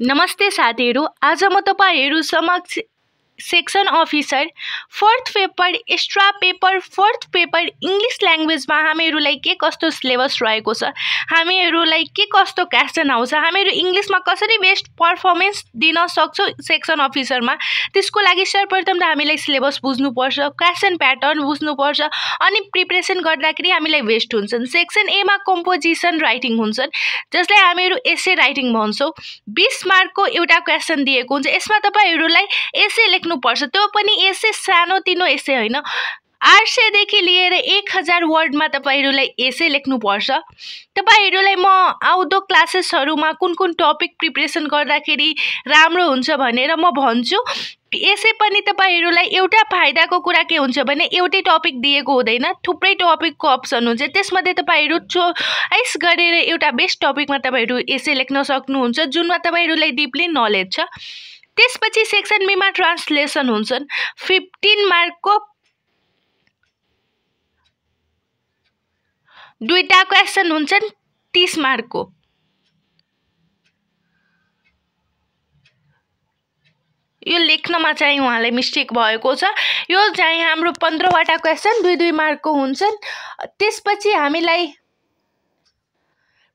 नमस्ते साथीहरू, आज म तपाईहरु समक्ष section officer fourth paper extra paper fourth paper English ल्याङ्ग्वेजमा हामीहरुलाई के कस्तो सिलेबस रहेको छ, हामीहरुलाई के कस्तो क्वेशन आउँछ, हामीहरु इंग्लिशमा कसरी बेस्ट परफर्मेन्स दिन सक्छौं सेक्सन अफिसरमा, त्यसको लागि सर्वप्रथम त हामीलाई सिलेबस बुझ्नु पर्छ, क्वेशन प्याटर्न बुझ्नु पर्छ अनि प्रिपरेसन गर्दाखेरि हामीलाई बेस्ट हुन्छन्। सेक्सन ए मा कम्पोजिसन राइटिङ हुन्छन्, जसलाई हामीहरु एसे राइटिङ भन्छौं। 20 मार्कको एउटा क्वेशन दिएको हुन्छ, यसमा तपाईहरुलाई एसे लेख्नु पर्छ, त्यो पनि एसे सानो तिनो एसे हैन, 800 देखि लिएर 1000 वर्डमा तपाईहरुलाई एसे लेख्नु पर्छ। तपाईहरुलाई म आउँदो क्लासेसहरुमा कुन कुन टपिक प्रिपरेसन गर्दाखेरि राम्रो हुन्छ भनेर म भन्छु। एसे पनि तपाईहरुलाई एउटा फाइदाको कुरा के हुन्छ भने एउटै टपिक दिएको हुँदैन, थुप्रै टपिकको अप्सन हुन्छ, त्यसमध्ये तपाईहरु चोइस गरेर एउटा बेस्ट टपिकमा तपाईहरु एसे लेख्न सक्नुहुन्छ जुनमा तपाईहरुलाई डीपली नलेज छ। त्यसपछि सेक्सन बी मा ट्रान्सलेसन हुन्छन्, 15 मार्कको दुईटा क्वेशन हुन्छन्, 30 मार्कको। यो लेख्नमा चाहिँ उहाँलाई मिस्टेक भएको छ, यो चाहिँ हाम्रो 15 वटा क्वेशन 2-2 मार्कको हुन्छन्। त्यसपछि हामीलाई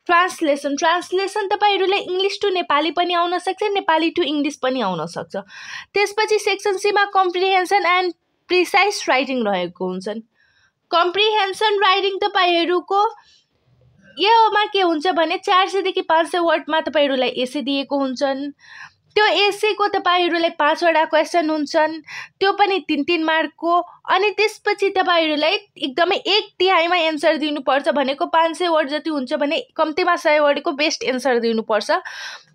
ट्रान्सलेसन तपाईहरुलाई इंग्लिश टु नेपाली पनि आउन सक्छ, नेपाली टु इंग्लिश पनि आउन सक्छ। त्यसपछि सेक्सन सी मा कम्प्रिहेन्सन एन्ड प्रिसाइज राइटिङ रहेको हुन्छन्। कम्प्रिहेन्सन राइटिङ तपाईहरुको योमा के हुन्छ भने 400 देखि 500 वर्डमा तपाईहरुलाई एसे दिएको हुन्छन्, त्यो एसे को तपाईहरुलाई 5 वटा क्वेशन हुन्छन्, त्यो पनि 3-3 मार्कको। अनि त्यसपछि तपाईहरुलाई एकदमै 1/3 एन्सर दिनुपर्छ, भनेको 500 वर्ड जति हुन्छ भने कम्तीमा 100 वर्डको बेस्ट एन्सर दिनुपर्छ।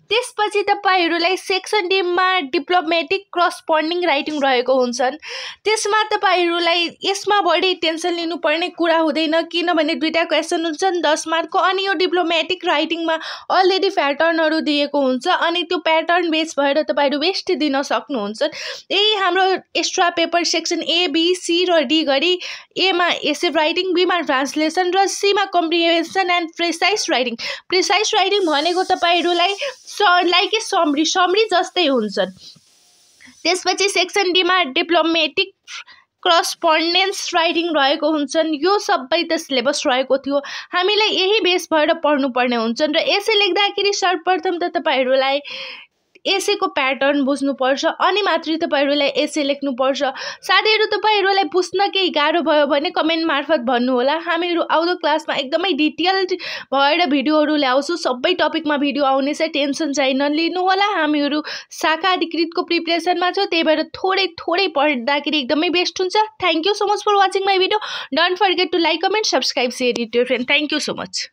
त्यसपछि तपाईहरुलाई सेक्सन डी मा डिप्लोमेटिक करस्पोन्डिङ राइटिङ रहेको हुन्छन्, त्यसमा तपाईहरुलाई यसमा बढी टेन्सन लिनुपर्ने कुरा हुँदैन, किनभने दुईटा क्वेशन हुन्छन् 10 मार्कको। अनि यो डिप्लोमेटिक राइटिङमा अलरेडी प्याटर्नहरु दिएको हुन्छ अनि त्यो प्याटर्न बेस भएर तपाईहरु बेस्ट दिन सक्नुहुन्छ। यही हाम्रो extra paper section A B C र डी गरी ए मा एसे राइटिङ, बी मा ट्रान्सलेसन र सी मा comprehension and precise writing. Precise writing भनेको तपाईहरुलाई लाइक समरी जस्तै हुन्छन्। त्यसपछि सेक्सन डी मा डिप्लोमेटिक करस्पोन्डेन्स राइटिङ रहेको हुन्छन्, यो सबै त सिलेबस रहेको थियो, हामीलाई यही बेस भएर पढ्नु पर्ने हुन्छन्। र एसे लेख्दाखेरि सर्वप्रथम त तपाईहरुलाई एसे को प्याटर्न बुझ्नु पर्छ अनि मात्रै तपाईहरुलाई एसे लेख्नु पर्छ। साथीहरु, तपाईहरुलाई बुझ्न केही गाह्रो भयो भने कमेन्ट मार्फत भन्नु होला, हामीहरु आउँदो क्लासमा एकदमै डिटेल्ड भएर भिडियोहरु ल्याउँछु, सबै टपिकमा भिडियो आउनेछ, टेन्सन चाहिँ नलिनु होला। हामीहरु शाखा अधिकृतको प्रिपरेसनमा छौं, त्यही भएर थोरै पढ्दाखेरि एकदमै बेस्ट हुन्छ। Thank you so much for watching my video. Don't forget to like, comment, subscribe, share it to your friend. Thank you so much.